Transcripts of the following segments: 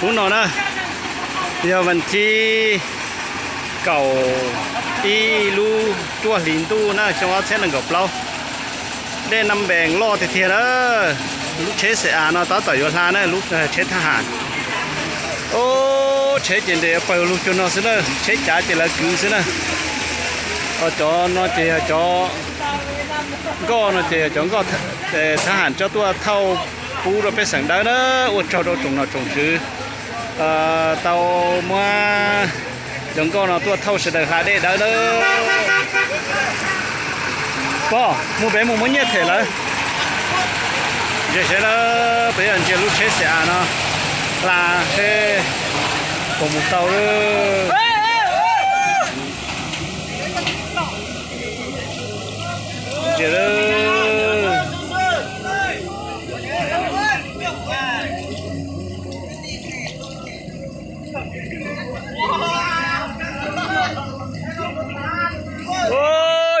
Hnub no na, yog vas thib kaum ib lub cuaj hlis ntuj na, xyoo ob txhiab nees nkaum plaub. Dej Nam Npees loj tiag tiag na. Lub tsheb xe av no tab tom yuav hla na, lub tsheb thab ham. Ob tsheb ces nres pawg lug cuag no xwb na, tsheb cav ces lawv kwv xwb na. Ho cov no ces yog cov nkoj no ces yog cov nkoj thab ham tso tuaj thauj pub rau pej xeem dawb na. Ua tsaug rau tsoom nom tsoom tswv tau muab cov nkoj no tuaj thauj sawv daws hla dej dawb na. Pog, mus pem mus muab nyiaj them lawv. Ntsia seb na, peb yog ntsia lub tsheb xe av no hla seb puas mus tau. Ntsia lawm.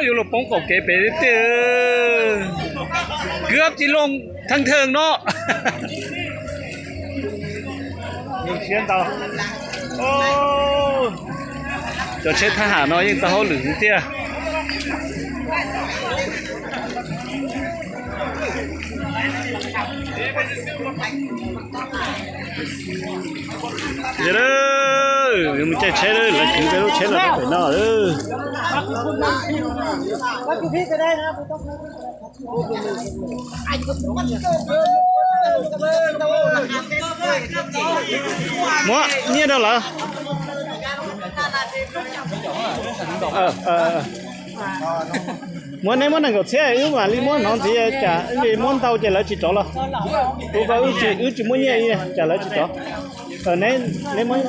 Yuav luag poob qaum kev pem tiag tiag. Kwv ab tsis looj theej theej no. Cov tsheb thab ham no yeej tau hauj lwm tiag. Yuav mus caij tsheb lawm, lawv kwv peb lub tsheb los rau pem no. Muab nyiaj rau lawv. Muab, neb muab nees nkaum txhiab, wb mam li muab hnov ntxiv, tsam muab ntau ces lawv tsis rov los. Kuv ko wb tsis muaj nyiaj, tsam lawv tsis rov. Neb, neb muab.